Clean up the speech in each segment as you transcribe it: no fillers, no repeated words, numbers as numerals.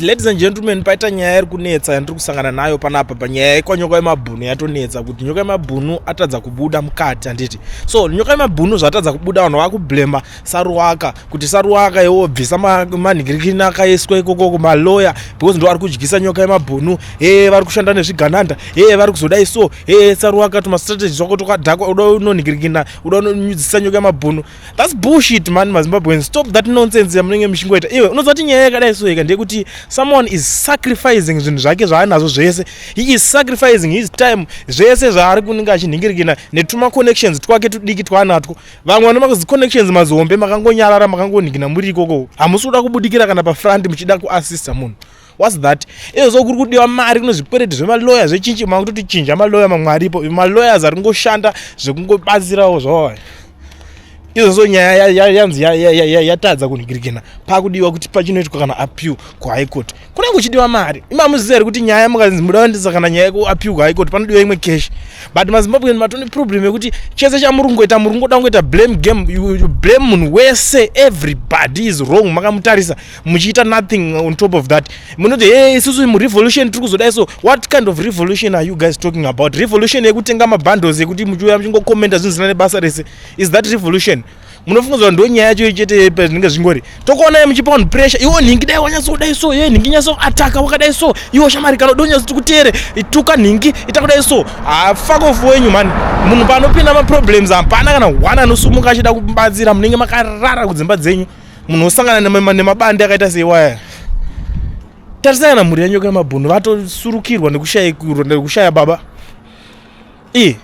Ladies and gentlemen, paita nyaya iri kunetsa yandiri kusangana nayo panapa panyaya yekwanyoka yemabhunu. Yatonetsa kuti Nyoka yemabhunu atadza kubuda mukati, handiti? So Nyoka yemabhunu zvatadza kubuda, vanhu vakublema Saruwaka kuti Saruwaka iwo bvisa manhingirikini akaiswa ikoko kumaloya, because ndo ari kudyisa Nyoka yemabhunu. E vari kushanda nezvigananda, e vari kuzodai. So e Saruwaka, tumastrategy twako twakadhakwa, uda unonhingirikina, uda unonyudzisa Nyoka yemabhunu. That's bullshit, man. MaZimbabweans, stop that nonsense yamunenge muchingoita. Iwe unoziva kuti nyaya yakadai so ika ndeyekuti someone is sacrificing zvinhu zvake zvaanazvo zvese. He is sacrificing his time, zvese zvaari kunenge achinhingirikina netuma connections twake tudiki twaanatwo. Vamwe vane mazi connections mazihombe, makangonyarara, makangonhingina muri ikoko, hamusi kuda kubudikira kana pafront muchida kuassista munhu. What's that? Izvozvo kuri kudiwa mari, kune zvikwereti zvemaloya, zvechinchi. Makutoti chinja maloya mamwe aripo, malawyers ari kungoshanda zvekungobatsirawo zvavo. Izvozvo nyaya yanzi yatadza kunhingirikina, pakudiwa kuti pachinoitwa kana appeal kuHigh Court, kunenge kuchidiwa mari. Imamuziva here kuti nyaya mukanzi muda kuendesa kana nyaya yekuappeal kuHigh Court, panodiwa imwe cash? But maZimbabwean matone problem yekuti chese chamuri kungoita, muri kungoda kungoita blame game. You blame munhu wese, everybody is wrong. Makamutarisa muchiita nothing. On top of that, munoti, "Hey, isusu murevolution tiri kuzodai." So what kind of revolution are you guys talking about? Revolution yekutenga mabundles, yekuti muchiuya muchingokomenda zvinhu zvisina nebasa rese, is that revolution? Munofunga kuti ndo nyaya yacho chete zvinenge zvingori? Tokuonai muchipa vanhu pressure. Iwo nhingi, dai wanyatsodai so, ye nhingi nyatsoataka wakadai so. Iwo shamari, kana uda kutere, tuka nhingi, ita kudai so. Fuck off wenyu, man. Munhu panopinda maproblems, hapana kana one anosumuka achida kubatsira. Munenge makarara kudzimba dzenyu, munhu osangana nemabandi akaita seiwaya. Tarisai kana mhuri yaNyoka yemabhunu, vatosurukirwa nekushaya baba. I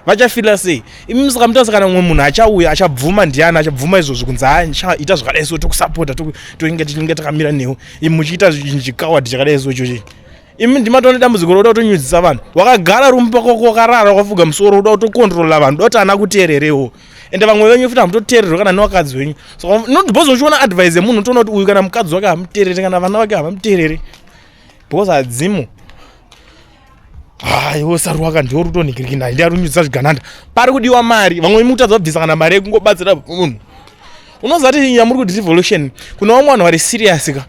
vachafila sei imi? Saka mutarisa, kana mumwe munhu achauya achabvuma, ndiani achabvuma izvozvo kunzi ita zvakadai so, tokusapota, toinge tichinge takamira newe, imi muchiita chikawadi chakadai so ichochi? Imi ndimatone dambudziko roda kutonyudzisa vanhu. Wakagara rumba kwako, wakarara, wakafuga musoro, uda kutokontrola vanhu, uda kuti ana kuteererewo. Ende vamwe venyu futi hamutoteererwa kana nevakadzi venyu. So not because uchiona advice yemunhu, utoona kuti uyu kana mukadzi wake hamuteereri, kana vana vake havamuteereri, because hadzimu. Haiwo, Saruwaka ndiwo rutonhikirikina, ndi arunyudzisa zvigananda. Pari kudiwa mari. Vamwe mutadza kubvisa kana mari yekungobatsira munhu. Unoziva kuti yamuri kuti revolution, kuna vamwe vanhu vari serious ka,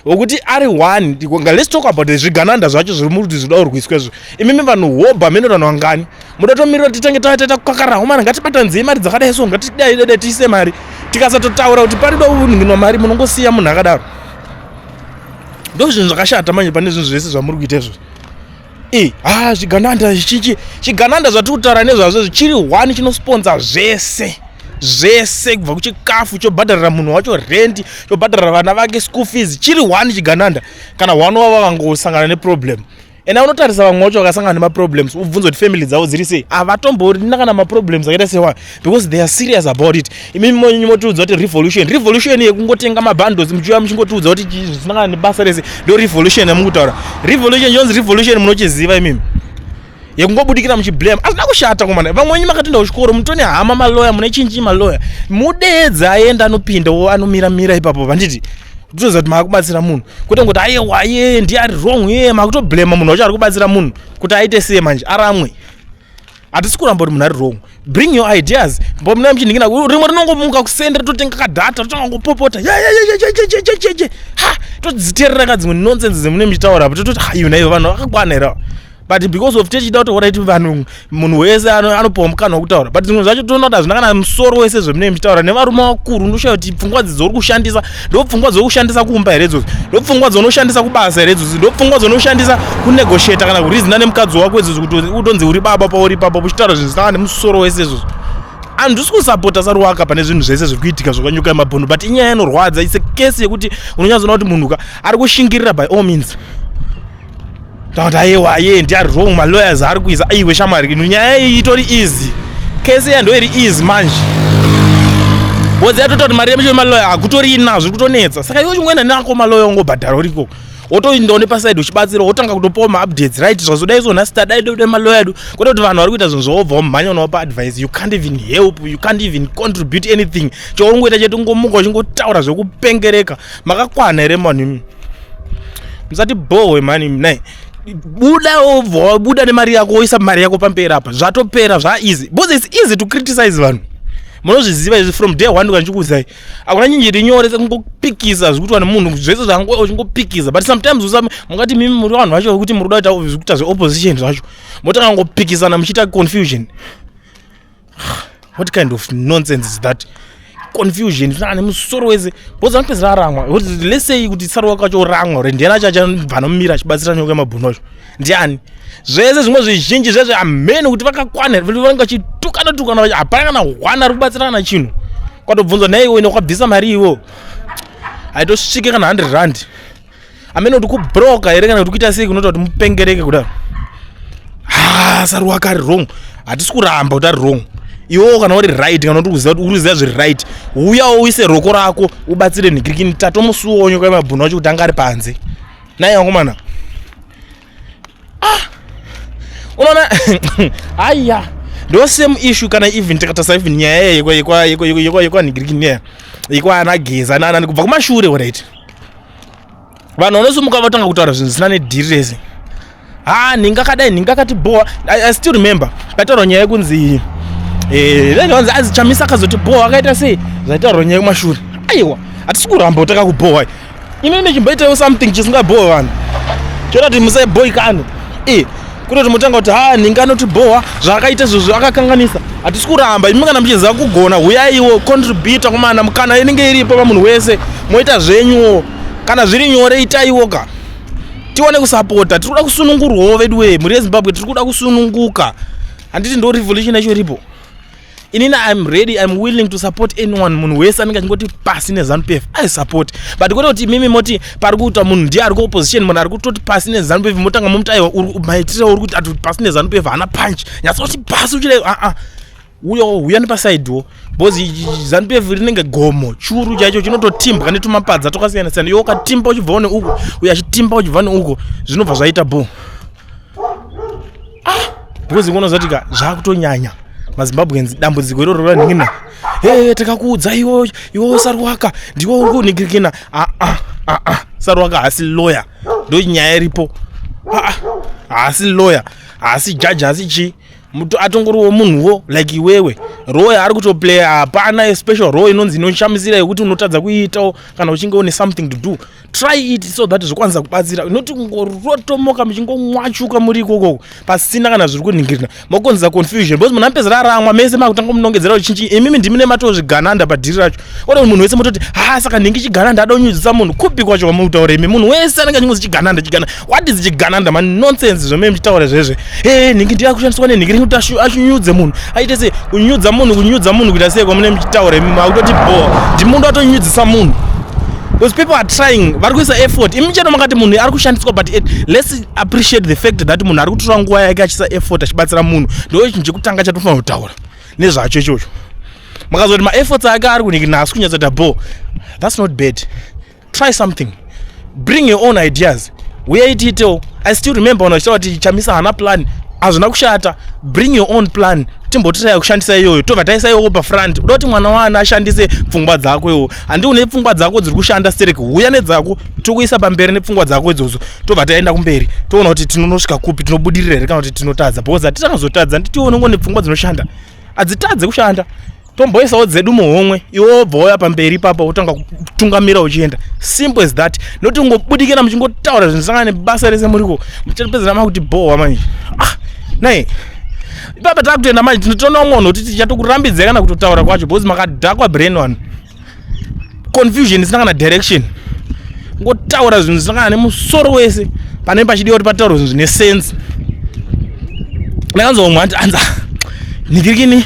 wekuti ari one. Let's talk about zvigananda zvacho zviri muri kuti zvinoda kurwiswa izvo. Imimi vanhu hobha mene, vanhu vangani muda tomirira titange taita kukakarira mari? Ngatibatanzei mari dzakadai so, ngatidai dai tiise mari. Tikasatotaura kuti parida kunhinginwa mari, munongosiya munhu akadaro. Ndo zvinhu zvakashata manje pane zvinhu zvese zvamuri kuita izvozvo. E ha, zvigananda chichi, chigananda zvatiri kutaura nezvazvo chiri one chinosponsa zvese zvese, kubva kuchikafu, chobhadharira munhu wacho rent, chobhadharira vana vake school fees. Chiri one chigananda, kana one wavo vakangosangana neproblem, ende unotarisa vamwe vacho vakasangana nemaproblems, ubvunza kuti family dzavo dziri sei, havatomborina kana maproblems akaita sewa, because they are serious about it. Imi motiudza kuti revolution, revolution yekungotenga mabundles, muchiuya muchingotiudza kuti zvisina kana nebasa rese, ndo revolution yamukutaura? Revolution yonzi revolution munochiziva imimi, yekungobudikira muchiblame? Hazvina kushata komana. Vamwe wenyu makatoenda kuchikoro, mutone hama maloya, mune chinchi maloya, mudeedza aenda, anopinda, anomiramira ipapo, vanditi toziva kuti maakubatsira munhu, kwete ngoti aiwa, ye ndiye ari wrong, ye makutoblema munhu wacho ari kubatsira munhu kuti aite sei manje aramwe. Hatisi kuramba kuti munhu ari wrong. Bring your ideas. Mbomuna muchinhingina, rimwe rinongomuka kusende, ritotenga kadhata, rotanga ngopopota ha, todziteerera ka dzimwe nonsense dzemune muchitaura apo, tototi ha, iyo naivo vanhu vakakwana here? But because of tichida kuti alright, vanhu, munhu wese anopiwa mukana wekutaura, but zvimwe zvacho toona kuti hazvina kana musoro wese zvemunenge muchitaura nevarume vakuru. Ndoshaya kuti pfungwa dzi dzauri kushandisa ndo pfungwa dzokushandisa kumba here idzodzo? Ndo pfungwa dzaunoshandisa kubasa here idzodzo? Ndo pfungwa dzaunoshandisa kunegotiata kana kurizina nemukadzi wako idzodzo, kuti utonzi uri baba pauri ipapo uchitaura zvinhu zvisina nemusoro wese izvozvo? Handisi kusapota Saruwaka pane zvinhu zvese zviri kuitika zvakanyuka yemabhunu, but inyaya inorwadza. It's a case yekuti unonyatsoona kuti munhu ka ari kushingirira by all means. Takuti aiwa, ye ndiari wrong, malawyers ari kuisa. Aiwe shamwari, ino nyaya iyi itori easy. Case iya ndo iri easy manje, because yatota kuti mari yemaloya hakutorina, zviri kutonetsa. Saka iwe chimwena nako maloya, ungobhadhara uriko, wotoendawo nepasaidi uchibatsira, wotanga kutopawo maupdates, right? Zvazodai so, nhasi tadai dode maloya edu, kwete kuti vanhu vari kuita zvinhu zvawobva wamhanya unovapa advice. You can't even help, you can't even contribute anything. Chaungoita chete ungomuka uchingotaura zvekupengereka. Makakwana here manhu imi? Musati bohwe mani. Nai buda, wobva wabuda nemari yako, woisa mari yako pamberi apa, zvatopera, zvaeasy, because it's easy to criticize vanhu. Munozviziva izvi from day one kanchikuudzai. Hakuna chinhu chiri nyore sekungopikisa zvikuitwa nemunhu zvese zvangu uchingopikisa. But sometimes usame mungati mimi muri vanhu vacho vekuti muri kuda kuita zvekuita zveopposition zvacho. Motanga kungopikisana muchiita confusion. What kind of nonsense is that? Confusion zvinaa nemusoro wese because anopedzera aramwa. Let's say kuti Saruwaka wacho oramwa or ndiani acho achabva anomira achibatsira nyoka yemabhunu acho. Ndiani? Zvese zvimwe zvizhinji zvezve hameno kuti vakakwana here vanenge vachitukana tukana hapana kana hwana ari kubatsira kana chinhu. Kwatobvunzwa nhai iwe wakabvisa mari iwo haitosvike kana 100 rand. Hameno kuti kubroka here kana kuti kuita sei kunoita kuti mupengereke kudaro. Ha, Saruwaka ari wrong. Hatisi kuramba kuti ari wrong. Iwewo kana uri right kana uri kuziva kuti uri kuziva zviri right, uyawo uise roko rako ubatsire nhikirikini tatomusuwo nyoka yemabhunu wacho kuti anga ari panze. Naye vakomana. Ah! Unoona aya ndo same issue kana even tikatarisa even nyaya yekwa yekwa yekwa yekwa yekwa nhikirikini yekwa yekwa Geza nana kubva kumashure right. Vanhu vanosimuka votanga kutaura zvinhu zvisina nedhiri rese. Ha, nhinga akadai, nhinga akati bhowa. I still remember paitaurwa nyaya yekunzi vanzi azi Chamisa akazoti bhowa akaita sei, zvaitaurwa nyaya yekumashure. Aiwa, hatisi kuramba kuti akakubhowa. Inini chimboitawo something chisingabhowe vanhu. Choda kuti musaibhoikane. Kutoti mutanga kuti ha nhinga anoti bhowa zvaakaita izvozvo akakanganisa. Hatisi kuramba imi kana muchiziva kugona huyaiwo contributor kumana mukana inenge iripo pamunhu wese moita zvenyuwo. Kana zviri nyore itaiwo ka. Tione kusapota, tiri kuda kusunungurwawo vedu wee, mhuri yeZimbabwe tiri kuda kusununguka. Handiti ndo revolution yacho iripo. Inini I'm ready, I'm willing to support anyone. Munhu wese anenge achingoti pasi neZANU PF, I support. But kwete kuti imimi moti pari kuita munhu ndiye ari kuopposition, munhu ari kutoti pasi neZANU PF, motanga momuti aiwa maitiro uri kuti ati pasi neZANU PF haana punch. Nyatsoti pasi uchidai a a. Uyo huya nepasaidiwo because ZANU PF rinenge gomo churu chaicho chinototimbwa netumapadza twakasiyana siyana. Iwe ukatimba uchibvawo neuko, uyo achitimba uchibva neuko, zvinobva zvaita bho. Because unoziva kuti ka zvakutonyanya maZimbabweans dambudziko iroro ranhingina. Hey, takakuudza iwo iwo Saruwaka ndiwo uri kunhingirikina. A a a a Saruwaka haasi lawyer, ndo nyaya iripo. A a haasi lawyer, haasi judge, haasi chii. Atongoriwo munhuwo like iwewe. Role ari kutoplaya, hapana special role inonzi inoshamisira yekuti unotadza kuiitawo kana uchinge une something to do. Try it so that zvikwanisa kubatsira, not kungorotomoka muchingomwachuka muri ikoko pasina kana zviri kuningirina, mokonzesa confusion because munhu anopedzera aramwa mese makutanga munongedzera uchinji imimi ndimi nematozvigananda padhiri racho. Ore munhu wese mototi ha saka nhingi chigananda ada kunyudzisa munhu kupi kwacho kwamutaura imi. Munhu wese anenge achingozi chigananda chigananda. What is chigananda man? Nonsense zvomene muchitaura zvezve. Hey, nhingi ndiye akushandiswa nenhingi rinoti achinyudze munhu aite sei kunyudza munhu, kunyudza munhu kuita sei kwamune muchitaura imi makutoti bho ndimunhu atonyudzisa munhu. Because people are trying, vari kuisa effort. Imi chero makati munhu ari kushandiswa, but let's appreciate the fact that munhu ari kutora nguva yake achiisa effort achibatsira munhu. Ndo chinhu chekutanga chatofanira kutaura nezvacho ichocho. Makazoti maefforts ake ari kuniki asi kunyatsoita bho, that's not bad. Try something, bring your own ideas, uyai tiitewo. I still remember vanhu vachitaura kuti Chamisa haana plan. Hazvina kushata, bring your own plan, timbotiraya kushandisa iyoyo, tobva taisa iwowo pafront. Uda kuti mwana waana ashandise pfungwa dzako iwo, handi une pfungwa dzako dziri kushanda stereki, huya nedzako tokuisa pamberi nepfungwa dzako idzodzo, tobva taenda kumberi toona kuti tinonosvika kupi, tinobudirira here kana kuti tinotadza. Because hatitanazotadza, nditione ngo nepfungwa dzinoshanda hadzitadze kushanda. Tomboisawo dzedu muhomwe, iwe wobva wauya pamberi ipapo wotanga kutungamira uchienda. Simple as that. Noti kungobudikira muchingotaura zvinhu zvisangana nebasa rese muriko, muchatopedzera makuti bhowa manje. Nai ipapa takutoenda manje, tinotoona umwe munhu kuti tichatokurambidzai kana kutotaura kwacho because makadhakwa brain one. Confusion isina kana direction, ngotaura zvinhu zvisina kana nemusoro wese panenge pachidiwa kuti pataurwe zvinhu zvine sense. Ndakanzwa umwe anti anza nhikirikini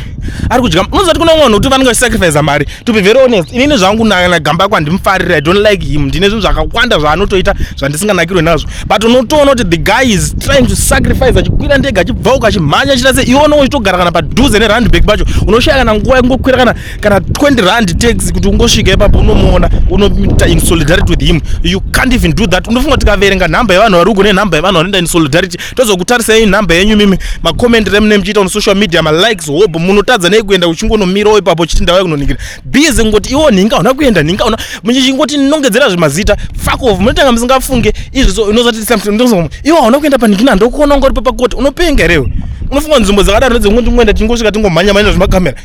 ari kudya. Unoziva kuti kuna umwe vanhu kuti vanenge vachisacrifice mari. To be very honest, inini zvangu naGamba kwandimufarira, I don't like him. Ndine zvinhu zvakawanda zvaanotoita zvandisinganakirwe nazvo, but unotoona kuti the guy is trying to sacrifice, achikwira ndege achibvauka achimhanya achiita sei. Iwe unonge uchitogara kana padhuze neRandburg pacho, unoshaya kana nguva yekungokwira kana 20 rand taxi kuti ungosvika ipapo unomuona, unoita in solidarity with him. You can't even do that. Unofunga tikaverenga nhamba yevanhu vari uko nenhamba yevanhu vanoenda in solidarity, tozokutarisai nhamba yenyu mimi macomment remune muchiita on social media, malikes hope munotadza nei kuenda uchingonomirawo ipapo uchiti ndauya kunoningira busy kungoti iwo nhinga hauna kuenda nhinga hauna muchingoti nongedzera zvimazita. Fuck off, munotanga musingafunge izvi. So unozati something, iwo hauna kuenda panhingina, ndokuona ungori papakoti. Unopenga here iwe? Unofunga nzvimbo dzakadaro ndedzekungoti ngoenda tingosvika tingomhanya mhanya zvimakamera.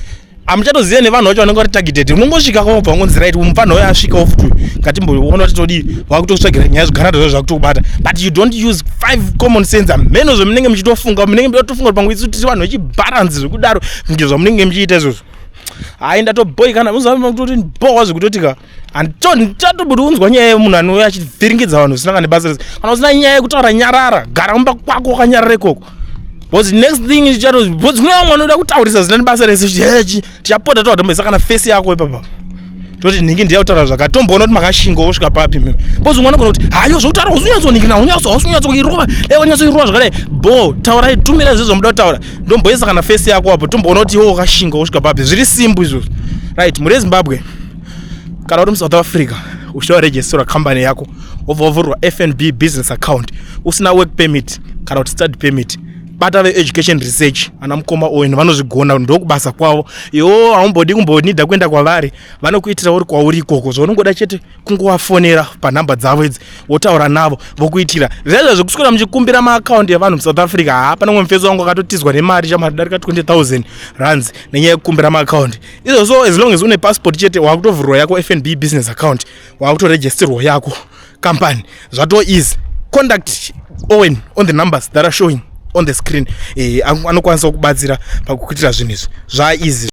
Hamuchatoziva nevanhu vacho vanenge vari targeted. Unongosvika kwabva wangonzi, "Right, mufana uyo asvikawo futi, ngatimboona kuti todii." Vakutotsvagira nyaya, zvigananda zvacho zvakutokubata, but you don't use five common sense. Hameno zvamunenge muchitofunga. Munenge muchitofunga kuti pamwe isu tiri vanhu vechibalance zvekudaro, kunge zvamunenge muchiita izvozvo. Hai, ndatobhoikana kutoti bhowa zvekutotika. Handichatobudi kunzwa nyaya yemunhu anouya achivhiringidza vanhu zvisina kana nebasa rese. Kana usina nyaya yekutaura, nyarara, gara mumba kwako wakanyarara ikoko, because next thing chato, because kune vamwe vanoda kutaurisa zvisina nebasa rese. Hechi tichapota tovatomboisa kana face yako ipapa, toti nhingi ndiya kutaura zvakati, tomboona kuti makashinga wosvika papi mimi, because umwe anogona kuti, "Hayo, zvokutaura usunyatsoningina, unyatsoirova, dai wanyatsoirova zvakadai." Bo taurai, tumira zvezvo zvamuda kutaura, ndomboisa kana face yako apo, tomboona kuti iwe wakashinga wosvika papi. Zviri simple izvozvo. Right, muri Zimbabwe kana uri muSouth Africa, uchida kuregisterwa kambani yako, wobva wavhurwa FNB business account, usina work permit kana kuti study permit, bata veEducation Research. Ana mukoma Owen vanozvigona, ndokubasa kwavo. Iwo haumbodi kumbonidha kuenda kwavari, vanokuitira uri kwauri ikoko. Zvaunongoda chete kungovafonera panhamba dzavo idzi, wotaura navo, vokuitira zvaizvo. Zvekuswera muchikumbira maakaundi evanhu muSouth Africa, haa, pane umwe mufeso wangu akatotizwa nemari chamadarika 20 000 rands nenyaya yekukumbira maakaundi izvozvo. As long as une passport chete, wakutovhurwa yako FNB business account, wakutoregisterwa yako company, zvato easy. Contact Owen on the numbers that are showing on the screen. Anokwanisa kubatsira pakukuitira zvinhu izvi, zvaeasy.